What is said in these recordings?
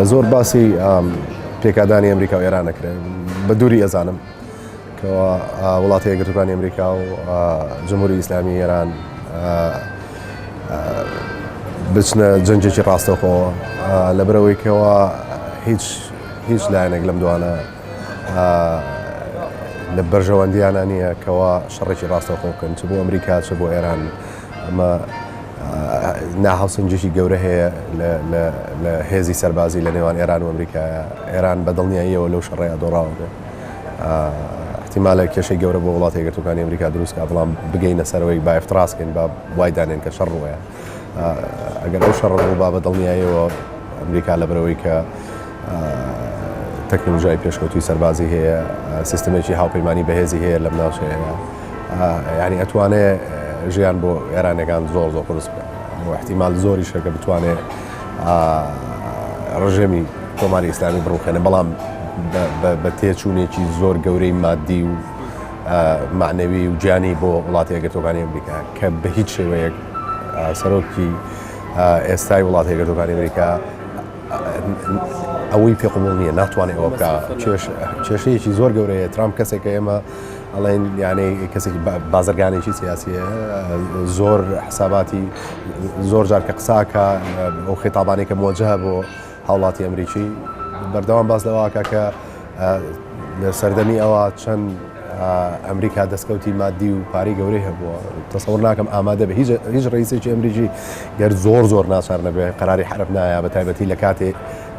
زۆر باسی پێکدادانی ئەمریکا و ئێران ئەکرێ، بە دووری ئەزانم کەوا وڵاتی یەکگرتووەکانی ئەمریکا و جمهوری ئیسلامی ئێران بچنە جەنگێکی ڕاستەوخۆوە، لەبەرئەوەی کەوا هیچ هیچ لایەنێک لەم دوانە لە بەرژەوەندیانە نییە کەوا شەڕێکی ڕاستەوخۆ بکەن، چ بۆ ئەمریکا چ بۆ ئێران. ئەمە ناهاوسەنگیی گەورە هەیە لە هێزی سەربازی لە نێوان ئێران و ئەمریکایە. ئێران بە دڵنیاییەوە لەو شەڕەیە دۆڕاوە بێ. احتیمالە کێشەی گەورە بۆ وڵاتە یەکگرتووەکانی ئەمریکا دروست کا، بەڵام بگەینە سەرەوەی با افتراض کەین، با وای دانێن کە شەڕ ڕووەیە. ئەگەر ئەو شەڕە ڕووبا بە دڵنیاییەوە ئەمریکا لەبەرئەوەی کە تەکنۆلۆژیای پێشکەوتووی سەربازی هەیە، سیستمێکی هاوپەیمانی بەهێزی هەیە لەم ناوچەیە، یانی ئەتوانێ ژیان بۆ ئێرانەکان زۆر زۆر قورس بکات و احتیمال زۆریشە کە بتوانێ ڕژێمی کۆماری ئیسلامی بڕوخێنە، بەڵام بە تێچوونێکی زۆر گەورەی مادی و معنەوی و گیانی بۆ وڵاتی یەکگرتووەکانی ئەمریکا کە بە هیچ شێوەیەک سەرۆکی ئێستای وڵاتی یەکگرتووەکانی ئەمریکا ئەوەی پێ قبوڵ نییە، ناتوانێت ئەوە بکە. کێشەیەکی زۆر گەورەیە. ترامپ کەسێکە ئێمە ئەڵێن یانەی کەسێکی بازرگانێکی سیاسیە، زۆر حساباتی زۆر جار کە قساکە ئەو خیتابانەی کە مۆجه بۆ هاوڵاتی ئەمریکی بەردەوام باس لەوەکە کە لە سەردەمی ئەوە چەند ئەمریکا دەستکەوتی مادی و پارەی گەورەی هەبووە. تەسەور ناکەم ئامادە بێ هیچ هیچ ڕئیسێکی ئەمریکی گەر زۆر زۆر ناچار نەبێ قەراری حەرب نایە، بە تایبەتی لە کاتێ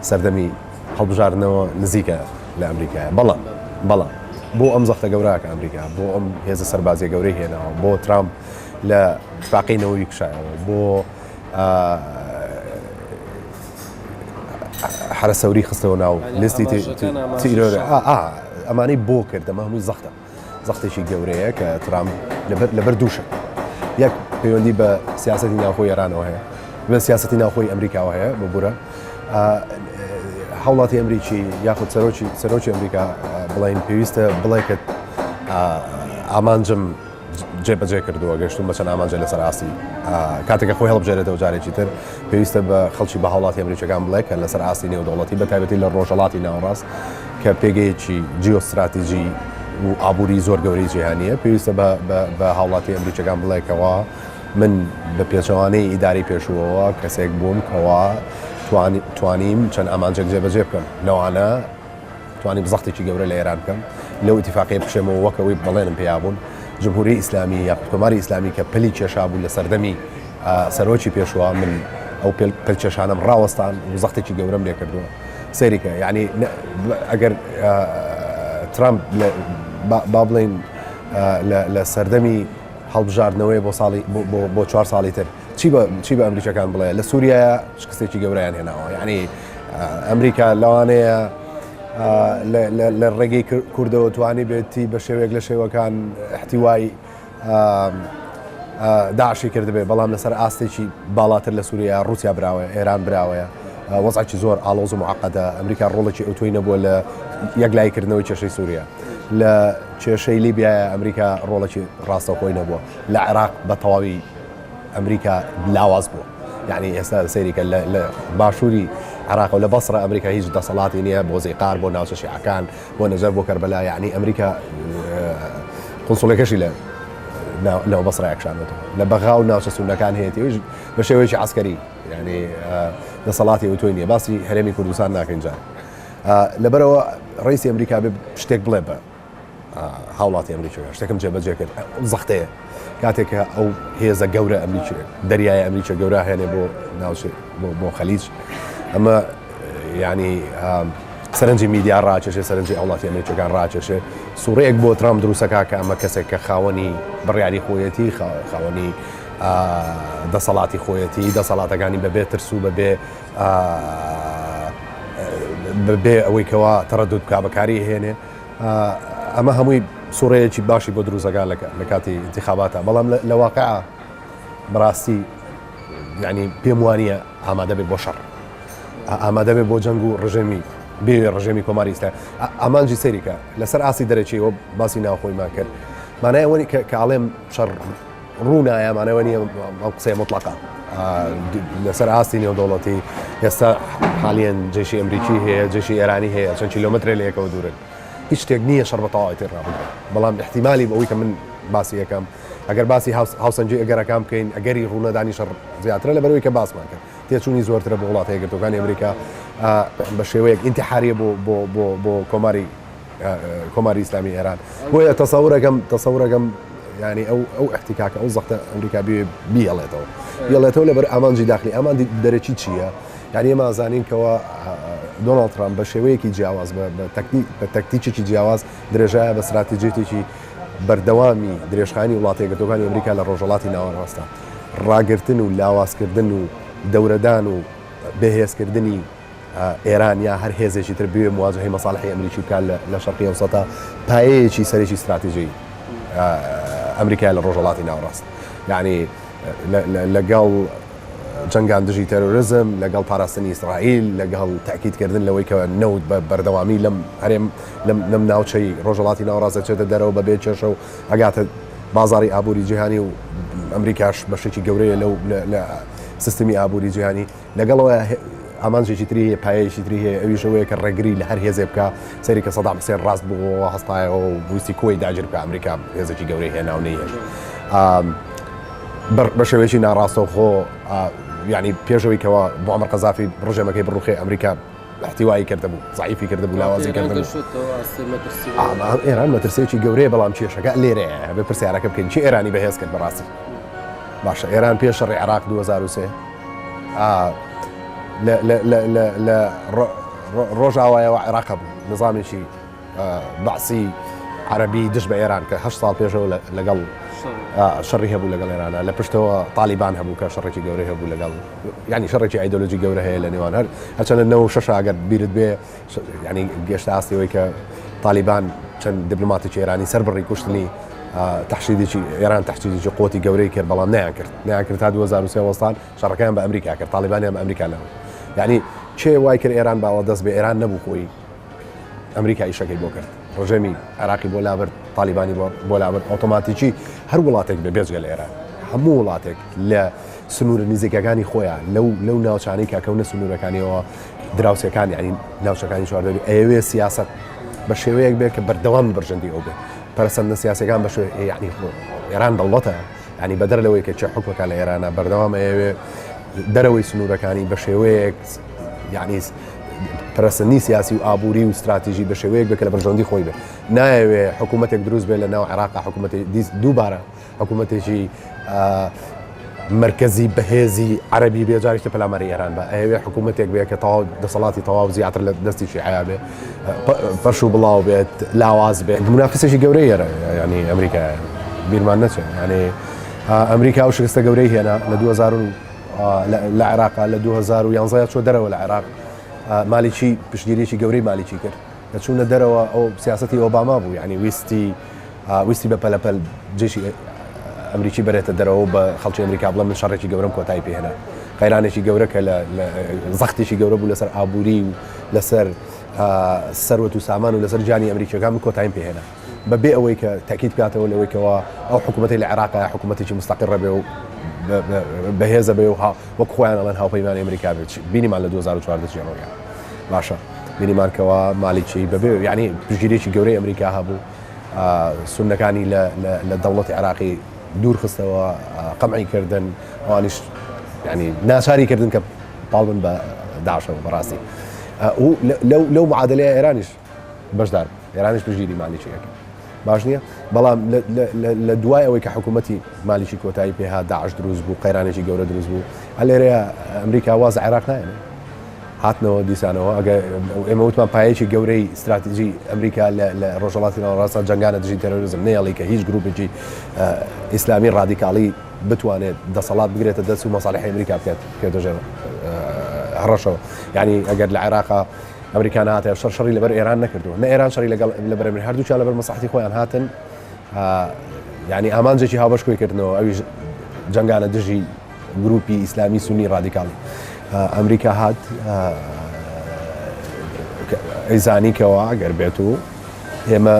سەردەمی هەڵبژاردنەوە نزیکە لە ئەمریکایە. بەڵام بەڵام بۆ ئەم زەختە گەورە کە ئەمریکا بۆ ئەم هێزە سەربازیە گەورەی هێناوە، بۆ ترامپ لە اتفاقی نەوەوی کشایەوە، بۆ حەرەسەوری خستەوە ناو لیستی تیرۆر، ئەمانەی بۆ کرد، ئەمە هەمووی زەختە، زەختێکی گەورەیە کە ترامپ لەبەر دووشە. یەک پەیوەندی بە سیاسەتی ناوخۆی ئێرانەوە هەیە، بە سیاسەتی ناوخۆی ئەمریکاوە هەیە، ببورە هاوڵاتی ئەمریکی یاخود سەرۆکی سەرۆکی ئەمریکا بڵین پێویستە بڵێ کە ئامانجم جێبەجێ کردووە، گەشتوم بە چەند ئامانجە لەسەر ئاستی کاتێک کە خۆی هەڵبژێرێتەوە جارێکی تر پێویستە بە خەڵکی بە هاوڵاتی ئەمریکیەکان بڵێ کە لەسەر ئاستی نێودەوڵەتی بە تایبەتی لە ڕۆژهەڵاتی ناوەڕاست کە پێگەیەکی جیۆستراتیجی و ئابووری زۆر گەورەی جیهانیە، پێویستە بە هاوڵاتی ئەمریکیەکان بڵێ کەوا من بە پێچەوانەی ئیدارەی پێشووەوە کەسێک بووم کەوا توانیم چەند ئامانجێک جێبەجێ بکەم، لەوانە توانیم زەختێکی گەورە لە ئێران بکەم لەو ئیتیفاقیە بکشێمەوە وەک ئەوەی بەڵێنم پێیابوون جمهوری ئیسلامی یاخود کۆماری ئیسلامی کە پەلی کێشابوو لە سەردەمی سەرۆکی پێشوە، من ئەو پەلکێشانەم ڕاوەستان و زەختێکی گەورەم لێ کردووە. سەیریکە یعنی ئەگەر ترامپ با بڵین لە سەردەمی هەڵبژاردنەوەی بۆ ساڵی بۆ چوار ساڵی تر چی بە چی بە ئەمریکەکان بڵێ لە سووریایە شکستێکی گەورەیان هێناوە، یعنی ئەمریکا لەوانەیە لە ڕێگەی کوردەوە توانی بێتی بە شێوەیەک لە شێوەکان احتیوای داعشی کردبێ، بەڵام لەسەر ئاستێکی باڵاتر لە سووریا رووسیا براوەیە، ئێران براوەیە، وەزعێکی زۆر ئاڵۆز و معقدە. ئەمریکا ڕۆڵێکی ئەوتۆی نەبووە لە یەکلاییکردنەوەی کێشەی سووریا. لە کێشەی لیبیایە ئەمریکا ڕۆڵێکی ڕاستەوخۆی نەبووە. لە عێراق بە تەواوی ئەمریکا لاواز بووە. یعنی ئێستا سەیریکە لە باشووری عێراق و لە بەسرە ئەمریکا هیچ دەسەڵاتی نییە، بۆ زیقار، بۆ ناوچە شیعەکان، بۆ نەجەف، بۆ کەربەلا، یعنی ئەمریکا قونسوڵەکەشی لە ناو بەسرە یەکشانەوە لە بەغا و ناوچە سوننەکان هەیەتی بە شێوەیەکی عسکەری، یعنی دەسەڵاتی ئەوتۆی نییە. باسی هەرێمی کوردستان ناکەین جار، لەبەرەوە ڕئیسی ئەمریکا بێ شتێک بڵێ بە هاوڵاتی ئەمریکیەکان شتێکم جێبەجێ کرد، زەختەیە کاتێک کە ئەو هێزە گەورە ئەمریکی دەریای ئەمریکا گەورە هێنێ بۆ ناوچێ بۆ خەلیج، ئەمە ینی سەرنجی میدیا ڕاکێشێ، سەرنجی هاوڵاتی ئەمریکیەکان ڕاکێشێ، سوڕەیەک بۆ ترامپ دروستەکە کە ئەمە کەسێک کە خاوەنی بڕیاری خۆیەتی، خاوەنی دەسەڵاتی خۆیەتی، دەسەڵاتەکانی بەبێ ترس و بەبێ بەبێ ئەوەی کەوا تەڕەدود بکا بەکاری هێنێ. ئەمە هەمووی سوڕەیەکی باشی بۆ دروستەکە لە کاتی انتخاباتە، بەڵام لە واقع بەڕاستی یعنی پێم وانە ئامادە بێت بۆ شەڕ، ئامادە بێت بۆ جەنگ و ڕژێمی بێ ڕژێمی کۆماری ئیسلامی. ئامانجی سەیریکە لەسەر ئاستی دەرەکیەوە باسی ناوخۆیمان کرد، مانای ئەوە کە ئاڵێم شەڕ ڕوونایە مانەوە نییە ئەم قسەیە مطلقە لەسەر ئاستی نێودەوڵەتی ئێستا حالیان جێشی ئەمریکی هەیە جێشی ئێرانی هەیە چەند کیلۆمەترێ لە یەکەوە دوورن هیچ شتێک نییە شەڕ بە تەواوەتی ڕابگرێت بەڵام احتیمالی بەوەی کە من باسی یەکەم ئەگەر باسی هاوسەنگی ئەگەرەکان بکەین ئەگەری ڕوونەدانی شەڕ زیاترە لەبەرەوەی کە باسمان کرد تێچوونی زۆرترە بۆ وڵاتە یەکگرتووەکانی ئەمریکا بە شێوەیەک ئینتحاریە بۆ بۆ بۆ بۆ کۆماری کۆماری ئیسلامی ئێران بۆیە تەسەورەکەم تەسەورەکەم ینی ئەو ئەو احتیکاکە ئەو زەختە ئەمریکا بێ بیهێڵێتەوە بیڵێتەوە لەبەر ئامانجی داخلی ئامانجی دەرەکی چییە؟ یعنی ئێمە زانین کەەوە دۆناڵد ترامپ بە شێوەیەکی جیاواز بە تەکتیکێکی جیاواز درێژایە بە استراتیژیەتێکی بەردەوامی درێژخانی وڵاتە یەکگرتووەکانی ئەمریکا لە ڕۆژهەڵاتی ناوەڕاستە ڕاگرتن و لاوازکردن و دەورەدان و بێهێزکردنی ئێران یا هەر هێزێکی تر بوێ مواجهەی مەساڵحی ئەمریکی بکات لە شەرقی ئەوسەتا پایەیەکی سەرەکی ستراتیژی ئەمریکا لە ڕۆژهەڵاتی ناوەڕاست یعنی لەگەڵ جەنگان دژی تێرۆریزم، لەگەڵ پاراستنی ئیسرائیل، لەگەڵ تەئکیدکردن لەوەی کە نەوت بە بەردەوامی لەم هەرێم لەم لەم ناوچەی ڕۆژهەڵاتی ناوەڕاست دەچێتە دەرەوە بە بێ کێشە و ئەگاتە بازاڕی ئابووری جیهانی و ئەمریکاش بەشێکی گەورەیە لەو لە سیستمی ئابووری جیهانی لەگەڵەوە ئامانجێکی تری هەیە پایەیەکی تری هەیە ئەویش ئەوەیە کە ڕێگری لە هەر هێزێ بکا سەیری کە سەدام حسێن ڕاست بووەوە هەستایەوە و ویستی کوەیت داگیر بکا ئەمریکا هێزێکی گەورەی هێنا و نەیهێشت بە شێوەیەکی ناڕاستەوخۆ یعنی پێشەوەی کەەوە معمر قەزافی ڕژێمەکەی بڕوخێ ئەمریکا احتیوایی کردبوو زعیفی کردبوو لاوازی کردبوو ئێران مەترسێکی گەورەیە بەڵام کێشەکە لێرەیە بێ پرسیارەکە بکەین چی ئێرانی بەهێز کرد بەڕاستی باشە ئێران پێش شەڕی عێراق 2003 لە ڕۆژاوایەوە عێراق بوو نظامێکی بەعسی عەرەبی دژ بە ئێران کە هه ساڵ پێشەوە لەگەڵ شەڕی هەبوو لەگەڵ ئێرانە لە پشتەوە تالیبان هەبوو کە شەڕێکی گەورەی هەبوو لەگەڵ ینی شەڕێکی ئایدۆلۆژی گەورە هەیە لە نێوان هەر هەرچەندە نەوە شەش ئەگەر بیرت بێ ینی گەشتە ئاستیەوەی کە تالیبان چەند دیپلۆماتێکی ئێرانی سەر بڕی کوشتنی تەحشیدێکی ئێران تەحشیدێکی قوتی گەورەی کرد بەڵام نیان کرد نیان کرد تا 2023 وەستان شەڕەکەیان بە ئەمریکا کرد تالیبانیان بە ئەمریکا لەوە یعنی چێ وای کرد ئێران باڵا دەست بێ ئێران نەبوو خۆی ئەمریکا ئیشەکەی بۆ کرد ڕژێمی عێراقی بۆ لابرد تالیبانی بۆ لابرد ئۆتۆماتیکی هەر وڵاتێک بێ بێجگە لە ئێران هەموو وڵاتێک لە سنوورە نزیکەکانی خۆیان لەو لەو ناوچانەی کە کەونە سنوورەکانیەوە دراوسەکان یعنی ناوچەکانی چواردەوری ئەیەوێ سیاست بە شێوەیەک بێ کە بەردەوام بەرژەندی ئەو بێ پەرسەندە سیاسەکان بە شێوەیەک یعنی ئێران دەوڵەتە یعنی بەدەر لەوەی کە چه حکومەکە لە ئێرانە بەردەوام ئەیەوێ دەرەوەی سنوورەکانی بە شێوەیەک یعنی پەرەسەندنی سیاسی و ئابووری و ستراتیژی بە شێوەیەک بێت کە لە بەرژەوەندی خۆی بێت نایەوێ حکوومەتێک دروست بێت لە ناو عێراق حکوومەتی دیس دووبارە حکوومەتێکی مرکزی بەهێزی عەربی بێ جارێکی پەلاماری ئێران بە ئەیەوێ حکوومەتێک بێ کە تەواو دەسەڵاتی تەواو زیاتر لە دەستی شیعەیا بێ پەرش و بڵاو بێت لاواز بێت منافسێکی گەورەی ینی ئەمریکا بیرمان نەچێت ینی ئەمریکا و شکستە گەورەی هێنا لە 2000 لە عێراقا لە 2011 چۆ دەرەوە لە عێراق مالیکی پشتگیریی گەورەی مالیکی کرد لە چوونە دەرەوە ئەو سیاستی ئۆباما بوو یعنی ویستی ویستی بە پەلەپەل جێشی ئەمریکی بەرێتە دەرەوە بە خەڵکی ئەمریکا بڵێ من شەڕێکی گەورەم کۆتایی پێهێنا قەیرانێکی گەورە کە لە زەختێکی گەورە بوو لەسەر ئابووری و لەسەر سەروەت و سامان و لەسەر گیانی ئەمریکیەکان من کۆتاییم پێهێنا بە بێ ئەوەی کە تەئکید بکاتەوە لەوەی کەوا ئەو حکوومەتەی لە عێراقە حکوومەتێکی مستەقڕە بێ و بەهێزە بێ و وەک خۆیان ئەڵێن هاوپەیمانی ئەمریکا بێت بینیمان لە 2014 چی ڕوویا باشە بینیمان کەوا مالیکی بەبێ یعنی پشتگیریی گەورەی ئەمریکا هەبوو سوننەکانی لە دەوڵەتی عێراقی دوور خستەوە قەمعی کردن ئەوانیش یعنی ناچاری کردن کە پاڵ بن بە داعشەوە بەڕاستی لەو معادلەیە ئێرانیش بەشدار بوو ئێرانیش پشتگیری مالیکی ئەکرد باش نییە بەڵام لە دوای ئەوەی کە حکوومەتی مالیکی کۆتایی پێها داعش دروست بوو قەیرانێکی گەورە دروست بوو ئەلێرەیە ئەمریکا واز عێراق نایەنێ هاتنەوە دیسانەوە ئەگە ئێمە وتمان پایەکی گەورەی استراتیژی ئەمریکا لە ڕۆژهەڵاتی ناوەڕاستە جەنگانە دژی تێرۆریزم نەیەڵی کە هیچ گروپێکی ئیسلامی ڕادیکاڵی بتوانێت دەسەڵات بگرێتە دەست و مەساڵحی ئەمریکا بکات بکەێتە ژێر هەڕەشەوە یعنی ئەگەر لە عێراقا ئەمریکا نەهاتە شەڕ شەڕی لەبەر ئێران نەکردووە نە ئێران شەڕی لەگەڵ لەبەر ئەمریکا هەردووکیان لەبەر مەسڵەحەتی خۆیان هاتن یعنی ئامانجێکی هاوبەش کۆی کردنەوە ئەویش جەنگانە دژی گروپی ئیسلامی سونی ڕادیکاڵی ئەمریکا هات ئەیزانی کەەوە ئەگەر بێت و ئێمە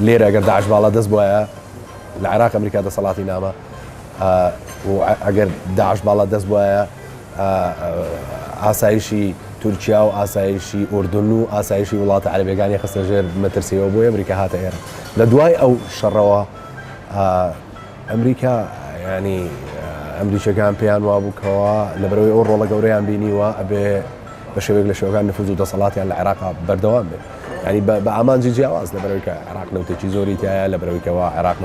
لێرە ئەگەر داعش باڵا دەست بواە لە عێراق ئەمریکا دەسەڵاتی نامە. و ئەگەر داعش باڵا دەست بوایە ئاسایشی تورکیا و ئاسایشی ئوردن و ئاسایشی وڵاتە عەرەبیەکانی خستە ژێر مەترسیەوە بۆیە ئەمریکا هاتە ئێرە لە دوای ئەو شەڕەوە ئەمریکا ینی ئەمریکەکان پێیان وابوو کەەوە لەبەرەوەی ئەو ڕۆڵە گەورەیان بینیوە ئەبێ بە شێوەیەک لە شێوەکان نفوز و دەسەڵاتیان لە عێراق بەردەوام بێت ینی بە ئامانجی جیاواز لەبەرەوەی کە عێراق نەوتێکی زۆری تایە لەبەرەوەی کەوا عێراق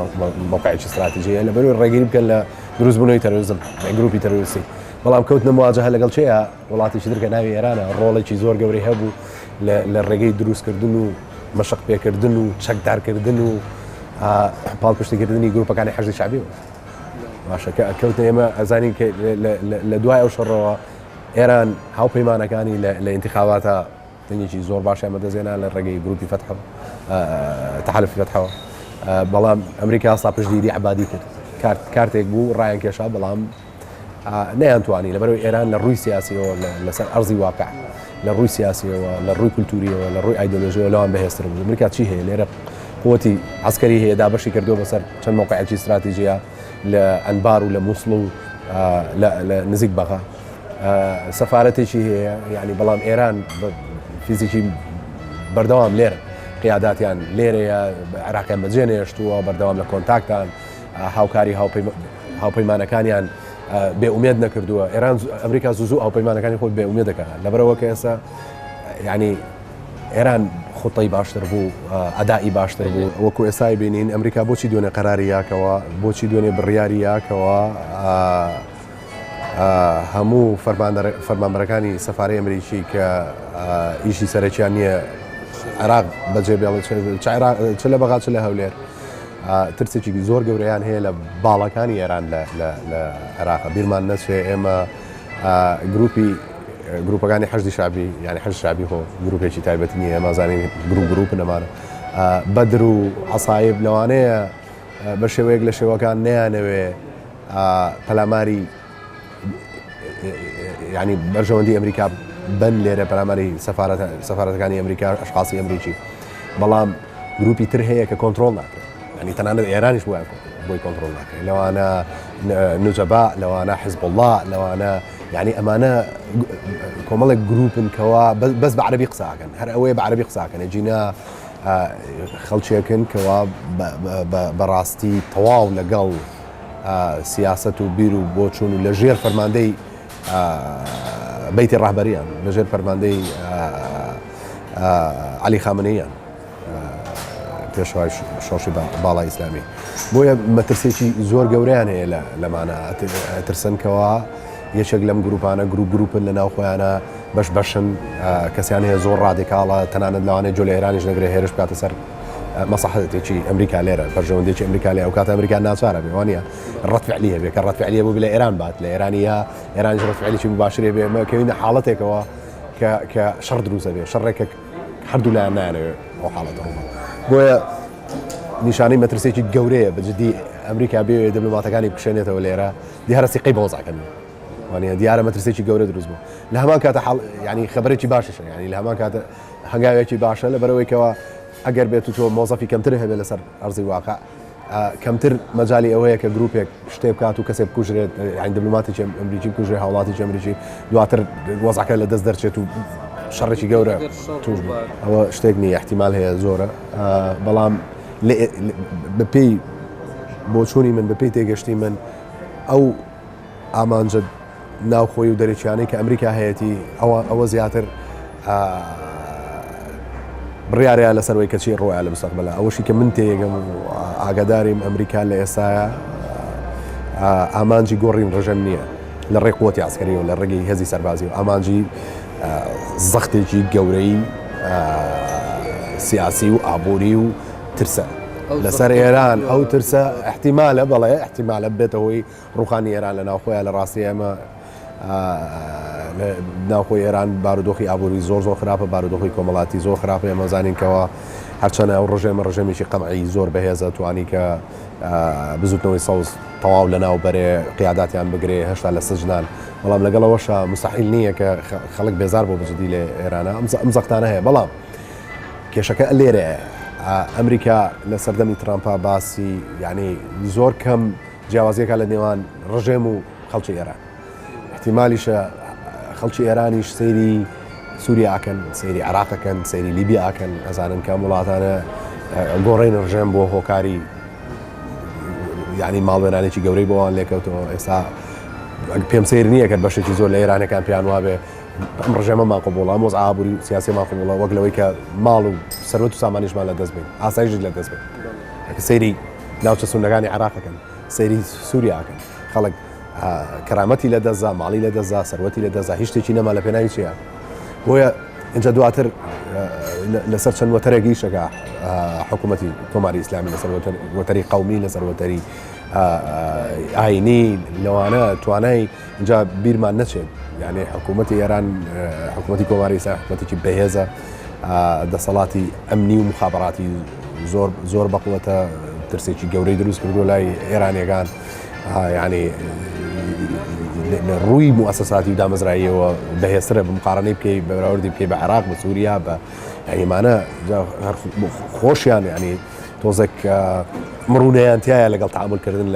مەوقعێکی استراتیژیە لەبەرەوەی ڕێگری بکەن لە دروستبوونەوەی تەرۆریزم گروپی تەرۆریستی بەڵام کەوتنە مواجهە لەگەڵ چێە وڵاتێکی تر کە ناوی ئێرانە ڕۆڵێکی زۆر گەورەی هەبوو لە ڕێگەی دروستکردن و مەشق پێکردن و چەکدارکردن و پاڵپشتیکردنی گروپەکانی حەشدی شەعبی باشە کە کەوتنە ئێمە ئەزانین کە لە دوای ئەو شەڕەوە ئێران هاوپەیمانەکانی لە ئینتخاباتە دەنگێکی زۆر باشیان بەدەستهێنا لە ڕێگەی گروپی فەتحەوە تەحالفی فەتحەوە بەڵام ئەمریکا سا پشتگیری عەبادی کرد کارت کارتێک بوو ڕایان کێشا بەڵام نەیانتوانی لەبەرەوەی ئێران لە ڕووی سیاسیەوە لەسەر ئەرزی واقع لە ڕووی سیاسیەوە لە ڕووی کولتوریەوە لە ڕووی ئایدۆلۆژیەوە لەوان بەهێزتر بوو ئەمریکا چی هەیە لێرە قوتی عسکەری هەیە دابەشی کردووە بەسەر چەند موقعێکی استراتیژیە لە ئەنبار و لە مووسڵ و لە نزیک بەغا سەفارەتێکی هەیە یعنی بەڵام ئێران فیزیکی بەردەوام لێرە قیاداتیان لێرەیە عراقیان بەجێ نێشتووە بەردەوام لە کۆنتاکتان هاوکاری هاوپەیمانەکانیان بێ ئومێد نەکردووە ئێران ئەمریکا زوو زوو هاوپەیمانەکانی خۆی بێ ئومێد دەکات لەبەرەوە کە ئێستا یعنی ئێران خوتەی باشتر بوو ئەدائی باشتر بوو وەکو ئێستای بینین ئەمریکا بۆچی دوێنێ قەراری یاکەوە بۆچی دوێنێ بڕیاری یاکەوە هەموو فەرمانبەرەکانی سەفارەی ئەمریکی کە ئیشی سەرەکیان نییە عێراق بەجێ بێڵن چ لە بەغا چ لە هەولێر ترسێکی زۆر گەورەیان هەیە لە باڵەکانی ئێران لە عێراق بیرمان نەچێ ئێمە گروپی گروپەکانی حەشدی شەعبی یعنی حەشدی شەعبی خۆ گروپێکی تایبەتی نییە ئێمە زانین گروپ گروپ نەمانە بەدر و عەسایب لەوانەیە بە شێوەیەک لە شێوەکان نەیانەوێ پەلاماری ینی بەرژەوەندی ئەمریکا بن لێرە پەلاماری سەفارەتەکانی ئەمریکا ئەشخاصی ئەمریکی بەڵام گروپی تر هەیە کە کۆنترۆڵ ناکرێت ینی تەنانەت ئێرانیش بۆیان بۆی کۆنترۆڵ ناکرێت لەوانە نوجەبا لەوانە حزبوڵڵا لەوانە یعنی ئەمانە کۆمەڵێک گروپن کەوا بەس بە عەربی قساکەن هەر ئەوەیە بە عەربی قساکەن جینا خەڵکێکن کەوا بەڕاستی تەواو لەگەڵ سیاسەت و بیر و بۆچوون و لەژێر فەرماندەی بەیتی ڕەهبەریان لەژێر فەرماندەی عەلی خامنەییان پێشەوای شۆڕشی باڵای ئیسلامی بۆیە مەترسێکی زۆر گەورەیان هەیە لەمانە ترسن کەوا یەکێک لەم گروپانە گروپ گروپن لە ناو خۆیانە بەش بەشن کەسیان هەیە زۆر ڕادیکاڵە تەنانەت لەوانەیە جۆ لە ئێرانیش نەگرێ هێرش بکاتە سەر مەسەحەتێکی ئەمریکا لێرە بەرژەوەندێکی ئەمریکا لێ ئەو کاتە ئەمریکا ناچارە بێ وانە ڕەت فعلی هەبێ کە ڕەت فعلی بوو لە ئێران بات لە ئێرانی یا ئێرانیش ڕەت فعلیی مباشرێ بێ ئێمە کەوینە حاڵەتێکەوە کە کە شەڕ دروستە بێ شەڕێکە هەردوو لایەن نایانەوێ ئەو حاڵەتە ڕووبات بۆیە نیشانەی مەترسێکی گەورەیە بە جدی ئەمریکا بێ دیبلۆماتەکانی بکشێنێتەوە لێرە دیارە سیقەی بە وەزعەکە نییە وانە دیارە مەترسێکی گەورە دروست بوو لە هەمان کاتە حاڵ ینی خبرێکی باشیشە ینی لە هەمان کاتە هەنگاوێکی باشە لە بەرەوەی کەەوە ئەگەر بێت و تۆ مۆزەفی کەمتر هەبێت لەسەر ئەرزی واقع کەمتر مەجای ئەوەیە کە گروپێک شتێ بکات و کەسێک بکوژرێت یان دیبلۆماتێکی ئەمریکی بکوژرێ هاوڵاتێکی ئەمریکی دواتر وەزعەکە لە دەست دەرچێت و شەڕێکی گەورە توش بوو ئەوە شتێک نییە احتیمال هەیە زۆرە بەڵام بەپێی بۆچوونی من بەپێی تێگەشتی من ئەو ئامانجە ناوخۆی و دەرەکیانەی کە ئەمریکا هەیەتی ئەوە ئەوە زیاتر بڕیارەیە لەسەر وەی کە چی ڕۆیە لە مستەقبەلا ئەوەشی کە من تێیەگەم و ئاگاداریم ئەمریکا لە ئێستایا ئامانجی گۆڕین ڕژێم نییە لە ڕێی قوتی عسکەری و لە ڕێگەی هێزی سەربازی و ئامانجی زەختێکی گەورەی سیاسی و ئابووری و ترسە لەسەر ئێران ئەو ترسە احتیمالە بەڵێ احتیمالە بێتە هۆی ڕوخانی ئێران لە ناوخۆیان لە ڕاستی ئێمە ناوخۆی ئێران بارودۆخی ئابووری زۆر زۆر خراپە بارودۆخی کۆمەڵاتی زۆر خراپە ئێمە زانین کەەوە هەرچەنە ئەو ڕژێمە ڕژێمێکی قەمعی زۆر بەهێزە توانی کە بزوتنەوەی سەوز تەواو لە ناو بەرێ قیاداتیان بگرێ هێشتا لە سجنان بەڵام لەگەڵەوەشە مستحیل نییە کە خەڵک بێزار بۆ بجدی لە ئێرانە ئەم زەختانە هەیە بەڵام کێشەکە لێرەیە ئەمریکا لە سەردەمی ترامپا باسی یعنی زۆر کەم جیاوازیەکە لە نێوان ڕژێم و خەڵکی ئێران. ئیحتیمالیشە خەڵکی ئێرانیش سەیری سووریا ئەکەن، سەیری عێراق ئەکەن، سەیری لیبیا ئەکەن، ئەزانن کە ئەم وڵاتانە گۆڕین ڕژێم بۆ هۆکاری یعنی ماڵوێرانێکی گەورەی بۆوان لێکەوتەوە. ئێستا پێم سیر نییە کە بەشێکی زۆر لە ئێرانەکان پێیان وابێ ئەم ڕژێمەمان قبوڵە، ئەم وەزع ئابووری و سیاسیمان قبوڵە، وەک لەوەی کە ماڵ و سەروەت و سامانیشمان لەدەست بین، ئاسایشت لەدەست بین. کە سەیری ناوچە سوننەکانی عێراق ئەکەن، سەیری سووریا ئەکەن، خەڵک کەرامەتی لە دەستدا، ماڵی لە دەستدا، سەروەتی لە دەستدا، هیچ شتێکی نەما لە پێناوی چییە؟ بۆیە اینجا دواتر لەسەر چەند وەتەرێک ئیشەکە حکوومەتی کۆماری ئیسلامی لەسەر وەتەری قومی، لەسەر وەتەری ئاینی، لەوانە توانای اینجا بیرمان نەچێت یعنی حکوومەتی ئێران، حکوومەتی کۆماری ئیسلامی حکوومەتێکی بەهێزە، دەسەڵاتی ئەمنی و مخابراتی زۆر زۆر بەقوەتە، ترسێکی گەورەی دروست کردو لای ئێرانیەکان. یعنی لە ڕووی موسەساتی و دامەزراییەوە بەهێزترە بمقارنەی بکەی بە بەراوردی بکەی بە عێراق بە سووریا بە یعنیمانە خۆشیان یعنی تۆزێک مڕونەیان تایە لەگەڵ تعاملکردن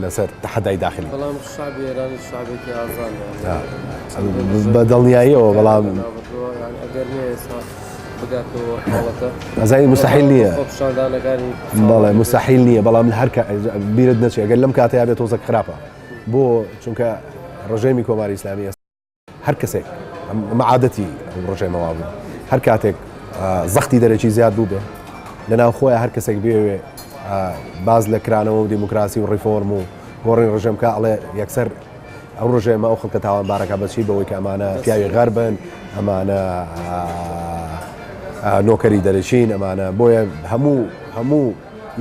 لەسەر تەحەدای داخلی. بەڵام شعبی ئێرانی شعبێکی ئازادە بە دڵنیاییەوە، بەڵام ئەگەر نییە ئێستا بگاتەوە حاڵەتە ئەزانی مستحیل نییە. خۆپیشاندانەکانی بەڵێ مستحیل نییە، بەڵام هەر بیرت نەچێت ئەگەر لەم کاتەیا بێت تۆزێک خراپە بۆ چونکە ڕژێمی کۆماری ئیسلامی هەر کەسێک ئەمە عادەتی ئەو ڕژێمە وابوو هەر کاتێک زەختی دەرەکی زیاد بوو بێ لە ناو خۆیان هەر کەسێک بێوێ باز لە کرانەوە و دیموکراسی و ڕیفۆرم و گۆڕین ڕژێم کە ئەڵێ یەکسەر ئەو ڕژێمە ئەو خەڵکە تاوانبارەکە بەچی بەوەی کە ئەمانە پیاوی غەربن، ئەمانە نۆکەری دەرەکین، ئەمانە بۆیە هەموو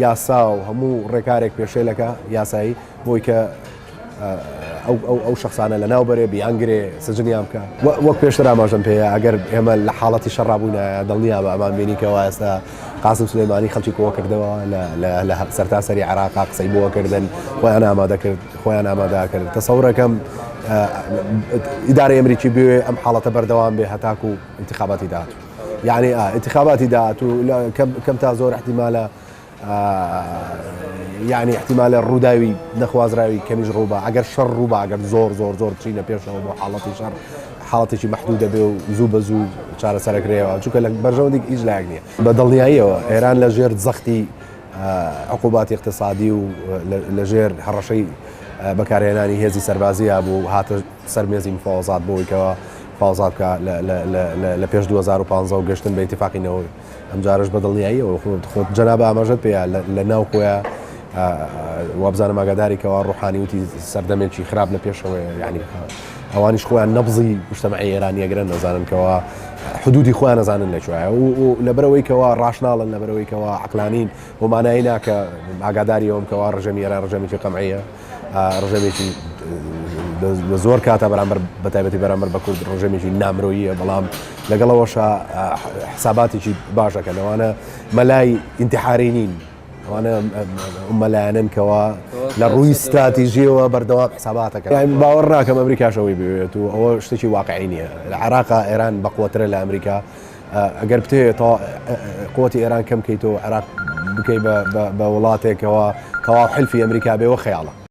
یاسا و هەموو ڕێکارێک پێشێلەکە یاسایی بۆی کە ئەو شخصانە لە ناو بەرێ بیانگرێ سجنیان بکە. وەک پێشتر ئاماژەم پێیە ئەگەر ئێمە لە حاڵەتی شەڕا بووینایە دڵنیا بە ئەمان بینی کەوا ئێستا قاسم سولەیمانی خەڵکی کۆ کردەوە لە سەرتاسەری عێراقا قسەی بۆ کردن، خۆیان ئامادە کرد، خۆیان ئامادە کرد. تەسەورەکەم ئیدارەی ئەمریکی بوێ ئەم حاڵەتە بەردەوام بێ هەتاکو انتخاباتی داهاتوو، یعنی انتخاباتی داهاتوو کەم تا زۆر احتیمالە، یعنی احتیمالە ڕووداوی نەخوازراوی کەمیش ڕووبا، ئەگەر شەڕ ڕووبا، ئەگەر زۆر زۆر زۆر بچینە پێشەوە بۆ حاڵەتی شەڕ، حاڵەتێکی مەحدود دەبێ و زوو بە زوو چارەسەرەکرێەوە، چونکە لە بەرژەوەندی هیچ لایەک نییە. بە دڵنیاییەوە ئێران لە ژێر زەختی عقوباتی اقتصادی و لە ژێر هەڕەشەی بەکارهێنانی هێزی سەربازی بوو، هاتە سەر مێزی مفاوەزات بۆ ئەوەی کەوا مفاوەزات بکە لە پێش 2015 و گەشتن بە ئیتفاقی نەوەوی. ئەمجارەش بە دڵنیاییەوە خۆت جەناب ئاماژەت پێیە لە ناو خۆیان وابزانم ئاگاداری کەوا ڕوحانی وتی سەردەمێکی خراپ لە پێشەوەیە، یعنی ئەوانیش خۆیان نەبزی مجتەمعی ئێرانی ئەگرن، نەزانن کەوا حدودی خۆیان نەزانن لە کوێیە و لەبەرەوەی کەوا ڕاشناڵن، لەبەرەوەی کەوا عەقلانین و مانایی ناکە ئاگاداری ئەوم کەوا ڕژێمی ئێران ڕژێمێکی قەمعیە، ڕژێمێکی لە زۆر کاتە بەرامبەر بە تایبەتی بەرامبەر بە کورد ڕژێمێکی نامرۆییە، بەڵام لەگەڵەوەشە حساباتێکی باشەکە لەوانە مەلای ئینتحاری نین، ئەوانە مەلایەنن کەوا لە ڕووی ستراتیژیەوە بەردەوام حساباتەکە. باوەڕ ناکەم ئەمریکاش ئەوەی بوێت و ئەوە شتێکی واقعی نییە. لە عێراقا ئێران بەقوەترە لە ئەمریکا، ئەگەر بتەوێت قوتی ئێران کەم کەیتەوە عێراق بکەی بە وڵاتێکەوە تەواو حلفی ئەمریکا بێەوە خەیاڵە.